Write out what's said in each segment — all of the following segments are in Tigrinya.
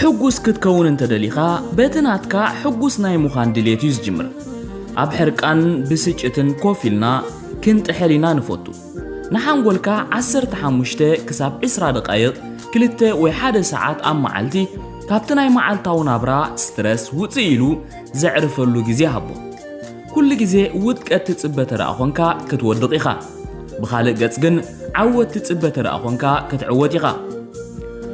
ሕጉስ ክትከውን እንተደሊኻ፣ በቲ ናትካ ሕጉስ ናይ ምዃን ድሌት እዩ ዝጅምር። ኣብ ሕርቃን ብስጭትን ኮፍ ኢልና ክንጥሕል ኢና ንፈቱ። ንሓንጎልካ ዓሰርተ ሓሙሽተ ክሳብ ዕስራ ደቓይቕ፣ ክልተ ወይ ሓደ ሰዓት ኣብ መዓልቲ፣ ካብቲ ናይ መዓልታዊ ናብራ ስትረስ ውፅእ ኢሉ ዘዕርፈሉ ግዜ ሃቦ። ኩሉ ግዜ ውድቀት ትጽበ ተደኣ ኾንካ ክትወድቕ ኢኻ። ብኻልእ ገጽ ግን ዓወት ትጽበ ተደኣ ኾንካ ክትዕወት ኢኻ።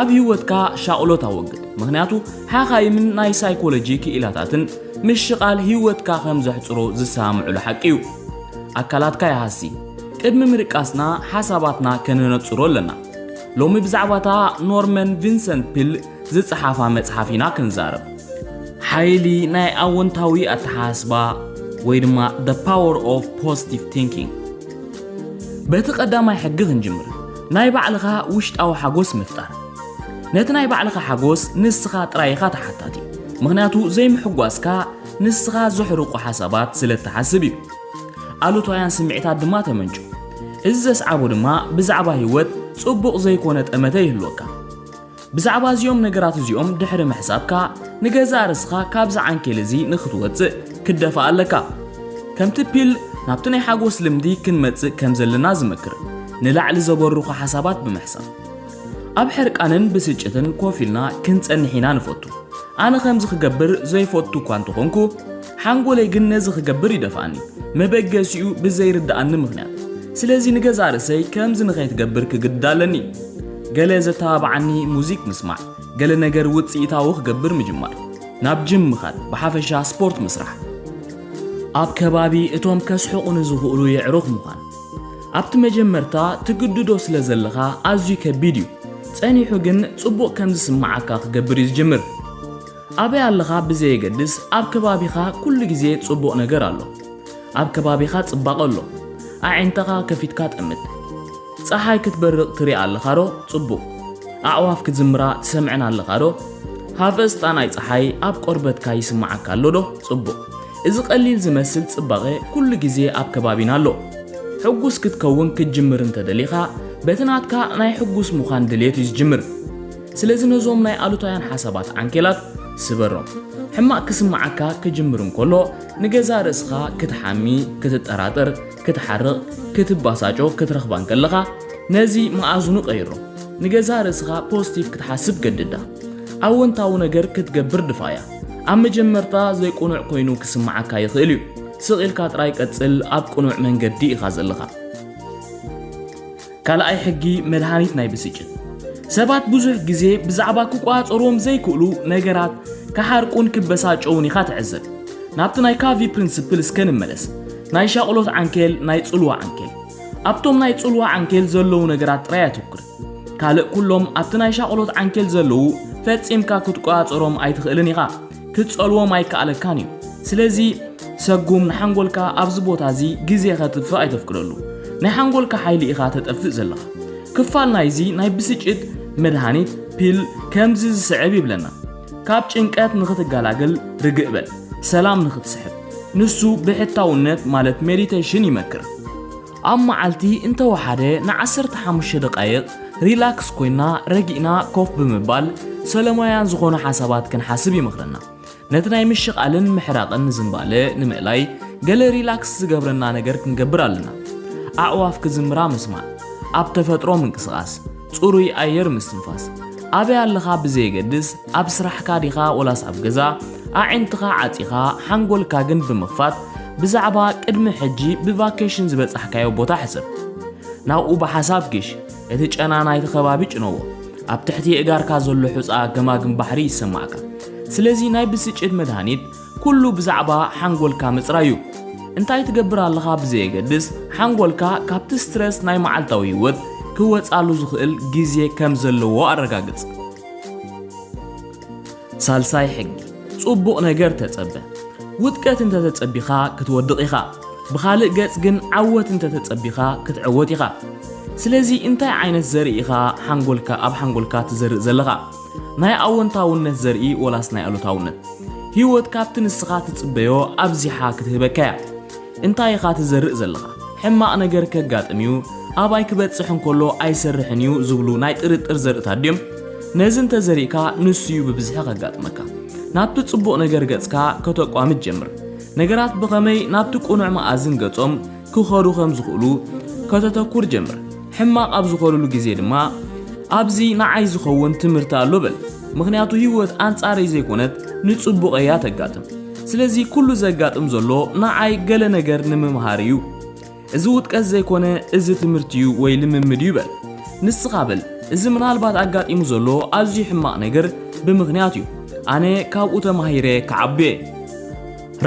ኣብ ህይወትካ ሻቕሎት ኣወግድ፣ ምኽንያቱ ሓኻይምን ናይ ሳይኮሎጂ ክኢላታትን ምሽቓል ህይወትካ ከም ዘሕጽሮ ዝሰማምዑሉ ሓቂ እዩ። ኣካላትካ ይሃሲ። ቅድሚ ምድቃስና ሓሳባትና ከነነጽሮ ኣለና። ሎሚ ብዛዕባታ ኖርመን ቪንሰንት ፒል ዝጸሓፋ መጽሓፍ ኢና ክንዛረብ። ሓይሊ ናይ ኣወንታዊ ኣተሓሳስባ ወይ ድማ the power of positive thinking። በቲ ቀዳማይ ሕጊ ክንጅምር፣ ናይ ባዕልኻ ውሽጣዊ ሓጎስ ምፍጣር። ነቲ ናይ ባዕልኻ ሓጎስ ንስኻ ጥራይ ኢኻ ተሓታቲ፣ ምኽንያቱ ዘይምሕጓስካ ንስኻ ዘሕርቑ ሓሳባት ስለ እትሓስብ እዩ። ኣሉታውያን ስምዒታት ድማ ተመንጩ። እዚ ዘስዓቦ ድማ ብዛዕባ ህይወት ጽቡቕ ዘይኮነ ጠመተ ይህልወካ። ብዛዕባ እዚኦም ነገራት እዚኦም ድሕሪ ምሕሳብካ፣ ንገዛእ ርእስኻ ካብዚ ዓንኬል እዚ ንኽትወጽእ ክትደፍእ ኣለካ። ከምቲ ፒል ናብቲ ናይ ሓጎስ ልምዲ ክንመጽእ ከም ዘለና ዝመክር፣ ንላዕሊ ዘበርኹ ሓሳባት ብምሕሳብ። ኣብ ሕርቃንን ብስጭትን ኮፍ ኢልና ክንጸንሕ ኢና ንፈቱ። ኣነ ከምዚ ክገብር ዘይፈቱ እኳ እንተኾንኩ፣ ሓንጎለይ ግን ነዚ ክገብር ይደፍኣኒ፣ መበገሲኡ ብዘይርድኣኒ ምኽንያት። ስለዚ ንገዛእ ርእሰይ ከምዚ ንኸይትገብር ክግድድ ኣለኒ። ገለ ዘተባብዓኒ ሙዚክ ምስማዕ፣ ገለ ነገር ውጽኢታዊ ክገብር ምጅማር፣ ናብ ጅም ምኻድ፣ ብሓፈሻ ስፖርት ምስራሕ። ኣብ ከባቢ እቶም ከስሕቑኒ ዝኽእሉ የዕሩኽ ምዃን። ኣብቲ መጀመርታ ትግድዶ ስለ ዘለኻ ኣዝዩ ከቢድ እዩ። ጸኒሑ ግን ጽቡቕ ከም ዝስምዓካ ክገብር እዩ ዝጅምር። ኣበይ ኣለኻ ብዘየገድስ ኣብ ከባቢኻ ኩሉ ግዜ ጽቡቕ ነገር ኣሎ። ኣብ ከባቢኻ ጽባቐ ኣሎ። ኣዒንትኻ ከፊትካ ጠምት። ጸሓይ ክትበርቕ ትርኢ ኣለኻ ዶ? ጽቡቕ። ኣዕዋፍ ክዝምራ ትሰምዐን ኣለኻ ዶ? ሃፈስታ ናይ ጸሓይ ኣብ ቆርበትካ ይስምዓካ ኣሎ ዶ? ጽቡቕ። እዚ ቀሊል ዝመስል ጽባቐ ኩሉ ግዜ ኣብ ከባቢና ኣሎ። ሕጉስ ክትከውን ክትጅምር እንተደሊኻ፣ በቲ ናትካ ናይ ሕጉስ ምዃን ድሌት እዩ ዝጅምር። ስለዚ ነዞም ናይ ኣሉታውያን ሓሳባት ዓንኬላት ስበሮም። ሕማቕ ክስምዓካ ክጅምር እንከሎ፣ ንገዛእ ርእስኻ ክትሓሚ፣ ክትጠራጠር፣ ክትሓርቕ፣ ክትባሳጮ ክትረኽባ እንከለኻ፣ ነዚ መኣዝኑ ቀይሮ። ንገዛእ ርእስኻ ፖዚቲቭ ክትሓስብ ገድዳ። ኣወንታዊ ነገር ክትገብር ድፋያ። ኣብ መጀመርታ ዘይቅኑዕ ኮይኑ ክስምዓካ ይኽእል እዩ። ስቕ ኢልካ ጥራይ ቀጽል፣ ኣብ ቅኑዕ መንገዲ ኢኻ ዘለኻ። ካልኣይ ሕጊ መድሃኒት ናይ ብስጭት። ሰባት ብዙሕ ግዜ ብዛዕባ ክቋጸርዎም ዘይክእሉ ነገራት ክሓርቁን ክበሳጨውን ኢኻ ትዕዘብ። ናብቲ ናይ ካቪ ፕሪንስፕል እስከ ንመለስ። ናይ ሻቕሎት ዓንኬል፣ ናይ ጽልዋ ዓንኬል። ኣብቶም ናይ ጽልዋ ዓንኬል ዘለዉ ነገራት ጥራይ ኣተኩር። ካልእ ኩሎም ኣብቲ ናይ ሻቕሎት ዓንኬል ዘለዉ ፈጺምካ ክትቆጻጸሮም ኣይትኽእልን ኢኻ። ክትጸልዎም ኣይከኣለካን እዩ። ስለዚ ሰጉም ንሓንጎልካ ኣብዚ ቦታ እዚ ግዜ ከጥፍእ ኣይተፍቅደሉ። ናይ ሓንጎልካ ሓይሊ ኢኻ ተጠፍእ ዘለኻ። ክፋል ናይዚ ናይ ብስጭት መድሃኒት ፒል ከምዚ ዝስዕብ ይብለና። ካብ ጭንቀት ንኽትገላግል ርግእ በል። ሰላም ንኽትስሕብ። ንሱ ብሕታውነት ማለት ሜዲቴሽን ይመክር። ኣብ መዓልቲ እንተወሓደ ንዓሰርተ ሓሙሽተ ደቓይቕ ሪላክስ ኮይና ረጊእና ኮፍ ብምባል ሰለማውያን ዝኾኑ ሓሳባት ክንሓስብ ይመኽረና። ነቲ ናይ ምሽቓልን ምሕራቕን ዝንባለ ንምእላይ ገለ ሪላክስ ዝገብረና ነገር ክንገብር ኣለና። ኣዕዋፍ ክዝምራ ምስማዕ፣ ኣብ ተፈጥሮ ምንቅስቓስ፣ ጽሩይ ኣየር ምስትንፋስ። ኣበይ ኣለኻ ብዘየገድስ፣ ኣብ ስራሕካ ዲኻ ወላስ ኣብ ገዛ፣ ኣዒንትኻ ዓጺኻ፣ ሓንጎልካ ግን ብምኽፋት፣ ብዛዕባ ቅድሚ ሕጂ ብቫኬሽን ዝበጻሕካዮ ቦታ ሕሰብ። ናብኡ ብሓሳብ ግሽ፣ እቲ ጨና ናይቲ ከባቢ ጭነዎ። ኣብ ትሕቲ የእጋርካ ዘሎ ሑጻ ገማግም ባሕሪ ይሰማዕካ። ስለዚ ናይ ብስጭት መድሃኒት ኩሉ ብዛዕባ ሓንጎልካ ምጽራይ እዩ። እንታይ ትገብር ኣለኻ ብዘየገድስ፣ ሓንጎልካ ካብቲ ስትረስ ናይ መዓልታዊ ህይወት ክወጻሉ ዝኽእል ግዜ ከም ዘለዎ ኣረጋግጽ። ሳልሳይ ሕጊ፣ ጽቡቕ ነገር ተጸበ። ውድቀት እንተ ተጸቢኻ ክትወድቕ ኢኻ። ብኻልእ ገጽ ግን ዓወት እንተ ተጸቢኻ ክትዕወት ኢኻ። ስለዚ እንታይ ዓይነት ዘርኢ ኢኻ ሓንጎልካ፣ ኣብ ሓንጎልካ ትዘርእ ዘለኻ? ናይ ኣወንታውነት ዘርኢ ወላስ ናይ ኣሉታውነት? ህይወት ካብቲ ንስኻ ትጽበዮ ኣብዚሓ ክትህበካ እያ። እንታይ ኢኻ ትዘርእ ዘለኻ? ሕማቕ ነገር ከጋጥም እዩ፣ ኣባይ ክበጽሕ እንከሎ ኣይሰርሕን እዩ ዝብሉ ናይ ጥርጥር ዘርእታት ድዮም? ነዚ እንተዘሪእካ ንሱ እዩ ብብዝሒ ከጋጥመካ። ናብቲ ጽቡቕ ነገር ገጽካ ከተቋምት ጀምር። ነገራት ብኸመይ ናብቲ ቅኑዕ መኣዝን ገጾም ክኸዱ ከም ዝኽእሉ ከተተኩር ጀምር። ሕማቕ ኣብ ዝኾነሉ ግዜ ድማ፣ "ኣብዚ ንዓይ ዝኸውን ትምህርቲ ኣሎ" በል። ምኽንያቱ ህይወት ኣንጻረይ ዘይኮነት ንጽቡቕ እያ ተጋጥም። ስለዚ ኩሉ ዘጋጥም ዘሎ ንዓይ ገለ ነገር ንምምሃር እዩ። እዚ ውድቀት ዘይኮነ፣ እዚ ትምህርቲ እዩ ወይ ልምምድ እዩ በል። ንስኻ በል፣ "እዚ ምናልባት ኣጋጢሙ ዘሎ ኣዝዩ ሕማቕ ነገር ብምኽንያት እዩ። ኣነ ካብኡ ተማሂረ ክዓቢ እየ።"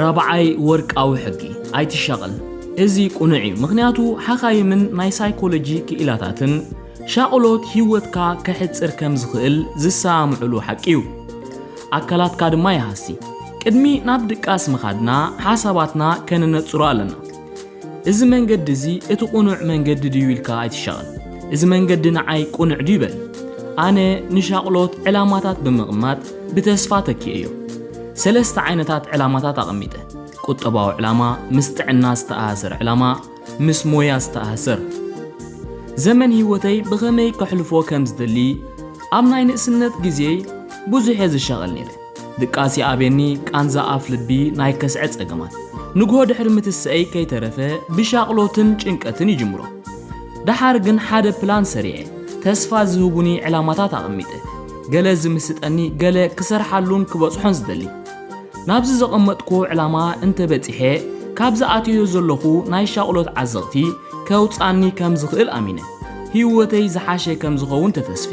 ራብዓይ ወርቃዊ ሕጊ፣ ኣይትሻቐል። እዚ ቅኑዕ እዩ፣ ምኽንያቱ ሓኻይምን ናይ ሳይኮሎጂ ክኢላታትን ሻቕሎት ህይወትካ ከሕጽር ከም ዝኽእል ዝሰማምዕሉ ሓቂ እዩ። ኣካላትካ ድማ ይሃሲ። ቅድሚ ናብ ድቃስ ምኻድና፣ ሓሳባትና ከነነጽሮ ኣለና። "እዚ መንገዲ እዚ እቲ ቅኑዕ መንገዲ ድዩ?" ኢልካ ኣይትሻቐል። "እዚ መንገዲ ንዓይ ቅኑዕ ድዩ?" በል። ኣነ ንሻቕሎት ዕላማታት ብምቕማጥ ብተስፋ ተኪኤዮ። ሰለስተ ዓይነታት ዕላማታት ኣቐሚጠ። ቁጠባዊ ዕላማ፣ ምስ ጥዕና ዝተኣሳሰር ዕላማ፣ ምስ ሞያ ዝተኣሳሰር። ዘመን ህይወተይ ብኸመይ ከሕልፎ ከም ዝደሊ ኣብ ናይ ንእስነት ግዜይ ብዙሕ እየ ዝሻቐል ነይረ። ድቃስ ይኣብየኒ፣ ቃንዛ ኣፍ ልቢ፣ ናይ ከስዐ ጸገማት። ንግሆ ድሕሪ ምትስአይ ከይተረፈ ብሻቕሎትን ጭንቀትን ይጅምሮ። ደሓር ግን ሓደ ፕላን ሰሪዐ፣ ተስፋ ዝህቡኒ ዕላማታት ኣቐሚጠ። ገለ ዝምስጠኒ፣ ገለ ክሰርሓሉን ክበጽሖን ዝደሊ። ናብዚ ዘቐመጥኩዎ ዕላማ እንተበጺሐ፣ ካብዚ ኣትዮ ዘለኹ ናይ ሻቕሎት ዓዘቕቲ ከውጻኒ ከም ዝኽእል ኣሚነ። ህይወተይ ዝሓሸ ከም ዝኸውን ተተስፌ።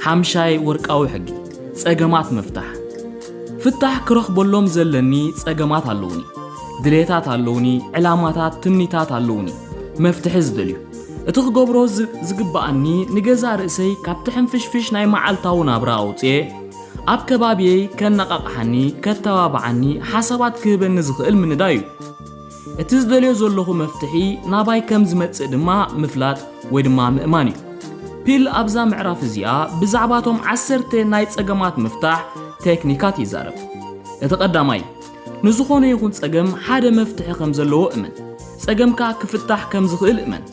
ሓምሻይ ወርቃዊ ሕጊ፣ ጸገማት ምፍታሕ። ፍታሕ ክረኽበሎም ዘለኒ ጸገማት ኣለዉኒ። ድሌታት ኣለዉኒ፣ ዕላማታት፣ ትምኒታት ኣለዉኒ። መፍትሒ ዝደልዩ። እቲ ክገብሮ ዝ-፣ ዝግብኣኒ ንገዛእ ርእሰይ ካብቲ ሕንፍሽፍሽ ናይ መዓልታዊ ናብራ ኣውጽኤ፣ ኣብ ከባቢየይ ከነቓቕሓኒ፣ ከተባብዓኒ፣ ሓሳባት ክህበኒ ዝኽእል ምንዳይ እዩ። እቲ ዝደልዮ ዘለኹ መፍትሒ ናባይ ከም ዝመጽእ ድማ ምፍላጥ ወይ ድማ ምእማን እዩ። ፒል ኣብዛ ምዕራፍ እዚኣ ብዛዕባቶም ዓሰርተ ናይ ጸገማት ምፍታሕ ቴክኒካት ይዛረብ። እቲ ቀዳማይ፣ ንዝኾነ ይኹን ጸገም ሓደ መፍትሒ ከም ዘለዎ እመን። ጸገምካ ክፍታሕ ከም ዝኽእል እመን።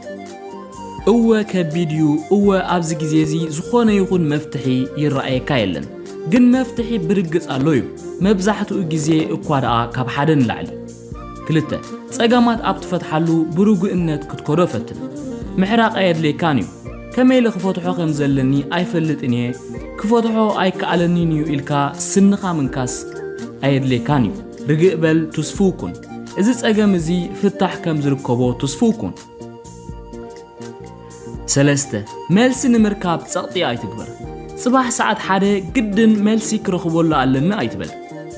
እወ ከቢድ እዩ፣ እወ ኣብዚ ግዜ እዚ ዝኾነ ይኹን መፍትሒ ይረኣየካ የለን። ግን መፍትሒ ብርግጽ ኣሎ እዩ። መብዛሕትኡ ግዜ እኳ ደኣ ካብ ሓደ ንላዕሊ። ክልተ፣ ጸገማት ኣብ ትፈትሓሉ ብርጉእነት ክትከዶ ፈትን። ምሕራቕ ኣየድልየካን እዩ። ከመይ ኢለ ክፈትሖ ከም ዘለኒ ኣይፈልጥን እየ፣ ክፈትሖ ኣይከኣለንን እዩ ኢልካ ስንኻ ምንካስ ኣየድልየካን እዩ። ርግእ በል፣ ትስፉው ኩን። እዚ ጸገም እዚ ፍታሕ ከም ዝርከቦ ትስፉው ኩን። ሰለስተ፣ መልሲ ንምርካብ ጸቕጢ ኣይትግበር። ጽባሕ ሰዓት ሓደ ግድን መልሲ ክረኽበሉ ኣለኒ ኣይትበል።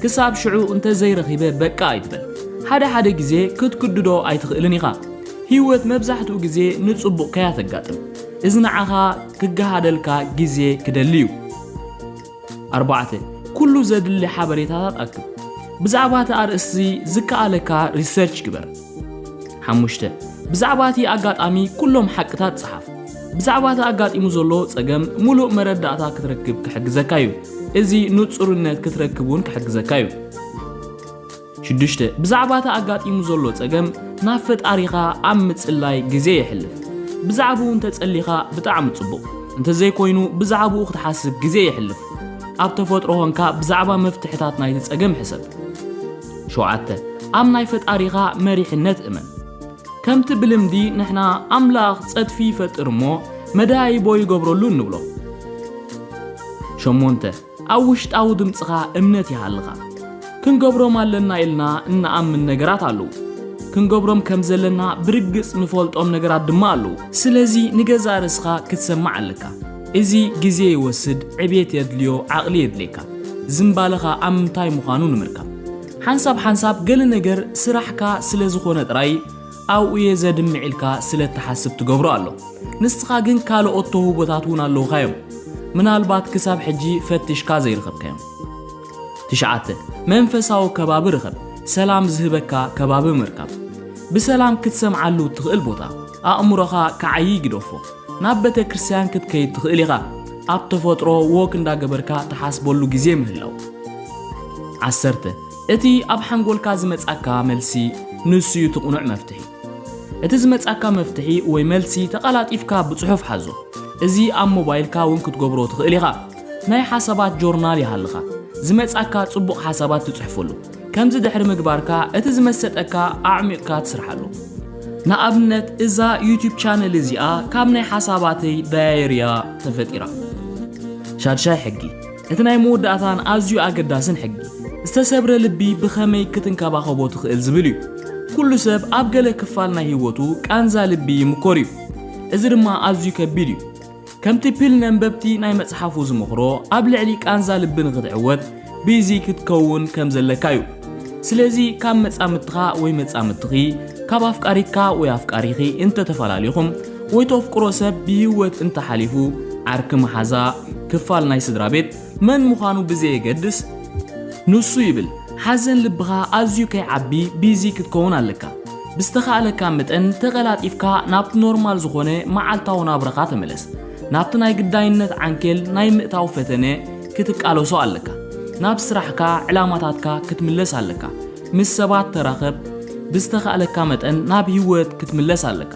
ክሳብ ሽዑ እንተ ዘይረኺበ በቃ ኣይትበል። ሓደ ሓደ ግዜ ክትግድዶ ኣይትኽእልን ኢኻ። ህይወት መብዛሕትኡ ግዜ ንጽቡቕ ከያ ተጋጥም። እዚ ንዓኻ ክገሃደልካ ግዜ ክደሊ እዩ። ኣርባዕተ፣ ኩሉ ዘድሊ ሓበሬታታት ኣክብ። ብዛዕባ እቲ ኣርእስቲ ዝከኣለካ ሪሰርች ግበር። ሓሙሽተ፣ ብዛዕባ እቲ ኣጋጣሚ ኩሎም ሓቅታት ጸሓፍ። ብዛዕባ እቲ ኣጋጢሙ ዘሎ ጸገም ምሉእ መረዳእታ ክትረክብ ክሕግዘካ እዩ። እዚ ንጹርነት ክትረክብ እውን ክሕግዘካ እዩ። ሽዱሽተ፣ ብዛዕባ እቲ ኣጋጢሙ ዘሎ ጸገም ናብ ፈጣሪኻ ኣብ ምጽላይ ግዜ የሕልፍ። ብዛዕባኡ እንተጸሊኻ ብጣዕሚ ጽቡቕ። እንተዘይኮይኑ ብዛዕባኡ ክትሓስብ ግዜ የሕልፍ። ኣብ ተፈጥሮ ኾንካ ብዛዕባ መፍትሕታት ናይቲ ጸገም ሕሰብ። ሸውዓተ፣ ኣብ ናይ ፈጣሪኻ መሪሕነት እመን። ከምቲ ብልምዲ ንሕና ኣምላኽ ጸድፊ ይፈጥር እሞ መደያይቦ ይገብረሉ እንብሎ። ሸሞንተ፣ ኣብ ውሽጣዊ ድምጽኻ እምነት ይሃልኻ። ክንገብሮም ኣለና ኢልና እንኣምን ነገራት ኣለዉ። ክንገብሮም ከም ዘለና ብርግጽ ንፈልጦም ነገራት ድማ ኣለዉ። ስለዚ ንገዛእ ርእስኻ ክትሰምዕ ኣለካ። እዚ ግዜ ይወስድ፣ ዕብየት የድልዮ፣ ዓቕሊ የድልየካ። ዝምባለኻ ኣብ ምንታይ ምዃኑ ንምርካብ። ሓንሳብ ሓንሳብ ገለ ነገር ስራሕካ ስለ ዝኾነ ጥራይ ኣብኡ እየ ዘድምዕ ኢልካ ስለ እትሓስብ ትገብሮ ኣሎ። ንስኻ ግን ካልኦት ተውህቦታት እውን ኣለውኻ እዮም። ምናልባት ክሳብ ሕጂ ፈቲሽካ ዘይረኸብካዮም። ትሽዓተ፣ መንፈሳዊ ከባቢ ርኸብ። ሰላም ዝህበካ ከባቢ ምርካብ። ብሰላም ክትሰምዓሉ እትኽእል ቦታ። ኣእምሮኻ ክዓዪ ግደፎ። ናብ ቤተ ክርስቲያን ክትከይድ ትኽእል ኢኻ። ኣብ ተፈጥሮ ዎክ እንዳገበርካ ትሓስበሉ ግዜ ምህላው። ዓሰርተ፣ እቲ ኣብ ሓንጎልካ ዝመጻካ መልሲ ንሱ እዩ እቲ ቅኑዕ መፍትሒ። እቲ ዝመጻካ መፍትሒ ወይ መልሲ ተቐላጢፍካ ብጽሑፍ ሓዞ። እዚ ኣብ ሞባይልካ እውን ክትገብሮ ትኽእል ኢኻ። ናይ ሓሳባት ጆርናል ይሃልኻ። ዝመጻካ ጽቡቕ ሓሳባት ትጽሕፈሉ። ከምዚ ድሕሪ ምግባርካ እቲ ዝመሰጠካ ኣዕሚቕካ ትስርሓሉ። ንኣብነት እዛ ዩቲዩብ ቻነል እዚኣ ካብ ናይ ሓሳባተይ ዳየርያ ተፈጢራ። ሻድሻይ ሕጊ፣ እቲ ናይ መወዳእታን ኣዝዩ ኣገዳስን ሕጊ፣ ዝተሰብረ ልቢ ብኸመይ ክትንከባኸቦ ትኽእል ዝብል እዩ። ኩሉ ሰብ ኣብ ገለ ክፋል ናይ ህይወቱ ቃንዛ ልቢ ይምኮር እዩ። እዚ ድማ ኣዝዩ ከቢድ እዩ። ከምቲ ፒል ነንበብቲ ናይ መጽሓፉ ዝመኽሮ፣ ኣብ ልዕሊ ቃንዛ ልቢ ንኽትዕወት ቢዚ ክትከውን ከም ዘለካ እዩ። ስለዚ ካብ መጻምድትኻ ወይ መጻምድትኺ፣ ካብ ኣፍቃሪትካ ወይ ኣፍቃሪኺ እንተተፈላለኹም፣ ወይ ተፍቅሮ ሰብ ብህይወት እንተሓሊፉ፣ ዓርኪ መሓዛ፣ ክፋል ናይ ስድራ ቤት መን ምዃኑ ብዘየገድስ፣ ንሱ ይብል ሓዘን ልብኻ ኣዝዩ ከይዓቢ ቢዚ ክትከውን ኣለካ። ብዝተኻእለካ መጠን ተቐላጢፍካ ናብቲ ኖርማል ዝኾነ መዓልታዊ ናብራኻ ተመለስ። ናብቲ ናይ ግዳይነት ዓንኬል ናይ ምእታው ፈተነ ክትቃለሶ ኣለካ። ናብ ስራሕካ፣ ዕላማታትካ ክትምለስ ኣለካ። ምስ ሰባት ተራኸብ። ብዝተኻእለካ መጠን ናብ ህይወት ክትምለስ ኣለካ።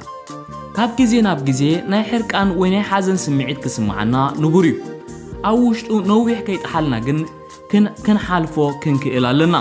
ካብ ግዜ ናብ ግዜ ናይ ሕርቃን ወይ ናይ ሓዘን ስምዒት ክስምዓና ንቡር እዩ። ኣብ ውሽጡ ነዊሕ ከይጠሓልና ግን ክን-፣ ክንሓልፎ ክንክእል ኣለና።